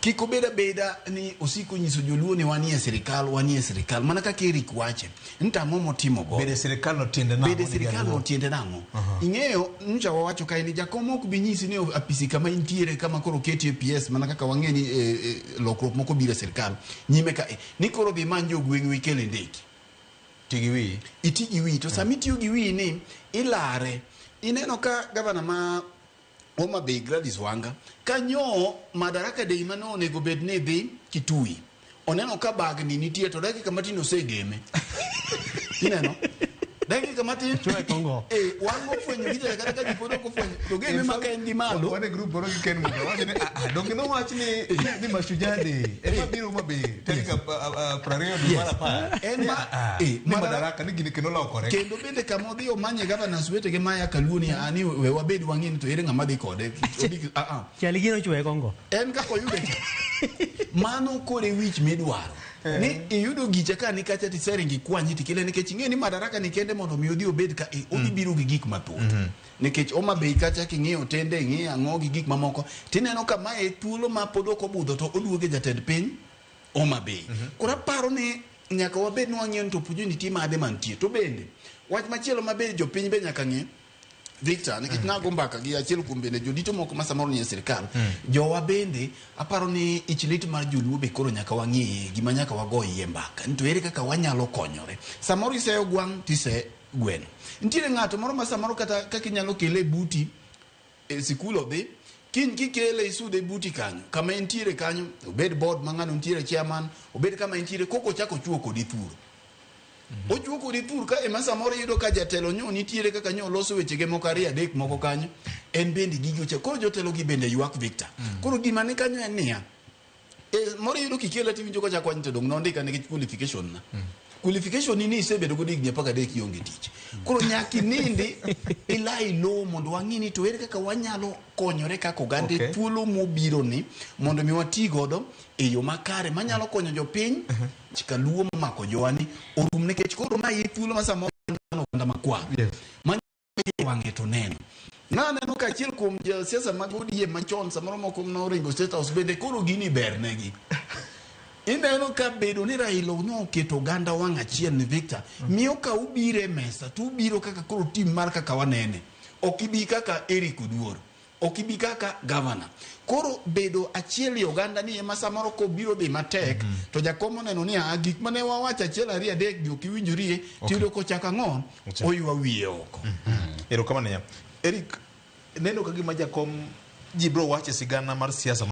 Kik obed abeda ni osiko nyiso joluo ni wanie sirikal, wanie sirikal. Mana kaka Eric wache, ni to ang'o motimo godo? Bede sirikal no tiende nang'o? Bede ni sirikal jaluo? no tiende nang'o? Ing'eyo, nyocha wawacho kae ni jakom ok bi nyisi ni apisi kama intiere kama koro oketie PS mana kaka wang'e ni lokruok moko biro e sirikal nyime kae ni koro dhi many jogweng'u ikel e ndiki. Ti gi wiyi. Iti gi wiyi to sama itiyo gi wiyi ni ilare. Ineno ka gavana ma Homa Bay Gladys Wanga kanyo Madaraka Day mane onego bed ni dhi Kitui oneno ka bagni nitie to dakika matin osegeme. Ineno? Dakika matin Chwe kongo. Wang' ofwenyo gicha kata ka ji pod ok ofwenyo to geme ma ka en gi malo. Wan e group moro gi Ken Muga wacho ni ah, ah, donge nowach ni Mashujaa Day ema biro Homa Bay tarik 20 dwe mar 10. En ma- Ah, ah, eh, ni Madaraka Madaraka ni gini kendo lokore. Kendo bende kama odhi omanye governors wetege maya kaluo ni ani we wabed wang'e ni to ere ng'ama dhi kode. Obi- ah, ah. Chal gino chwe kongo. En kaka oyude cha. Mano kore wich midwaro. Ni iyudo gicha ka ni kacha tiseringi kwanyi tikele nikech ing'e ni Madaraka ni kende mondo mi odhi obed ka odhi biro gi gik mathoth. Nikech Homa Bay kacha king'iyo tende ing'iyo ang'o gi gik mamoko tineno ka mae thuolo ma pod ok obudho to oduoge jatend piny Homa Bay. Koro aparo ni nyaka wabed ni wang'iyo ni to opportunity made mantie. To bende wach machielo ma be jopiny be nyaka ng'e Victor, nikech nago mbaka gi achiel kuom bende jodito moko ma samoro nie sirikal, jowa bende aparo ni ich lit mar joluo be koro nyaka wang'iye gima nyaka wago iye mbaka ni to ere kaka wanyalo konyore. Samoro iseyo gwang' tise gweno. Nitiere ng'ato moro ma samoro kata kaka inyalo kele e buti e sikul odhi kiny kikele isude buti kanyo kama entiere kanyo obed board ma ng'ano nitiere chairman obed kama entiere koko ochako ochuo kodi thur. Ochuo kodi thur ka ema samoro iyudo ka jatelo nyo nitiere kaka nyo oloso wechege moko ariyo adek moko kanyo en bende gigi ocha koro jotelo gi bende ywak Victor. Koro gima ni kanyo en niya moro iyudo kikele tiwinjo kochako wacho ni to dong' nondika nikech qualification na. Qualification ni isebedo godo higni 13 ionge tich. Koro nyaka inindi ilai lowo mondo wang'i ni to ere kaka wanyalo konyore kaka oganda e thuolo mobiro ni mondo mi wati godo e yo makare manyalo konyo jopiny kaluo momako jowani orum nikech koro ma e thuolo ma samoro oganda makwar. Ma wang'e to neno. Naneno ka achiel kuom josiasa mag ODM machon samoro moko noringo State House bende koro gini ber negi. Ineno ka bedo ni Raila noketo oganda wang' achiel ni Victor, miyo ka ubiro e mesa to ubiro kaka koro tim mar kaka wanene. Ok ibi kaka Eric Oduor. Ok ibi kaka governor. Koro bedo achiel e oganda ni ema samoro kobiro dhi matek to jakom oneno ni a gik mane wawacho achiel ariyo adek gi ok iwinjorie tiyudo kochako ang'o oywa wiye oko. Erokamano ahinya. Eric, neno ka gima jakom ji biro wacho e sigana mar siasa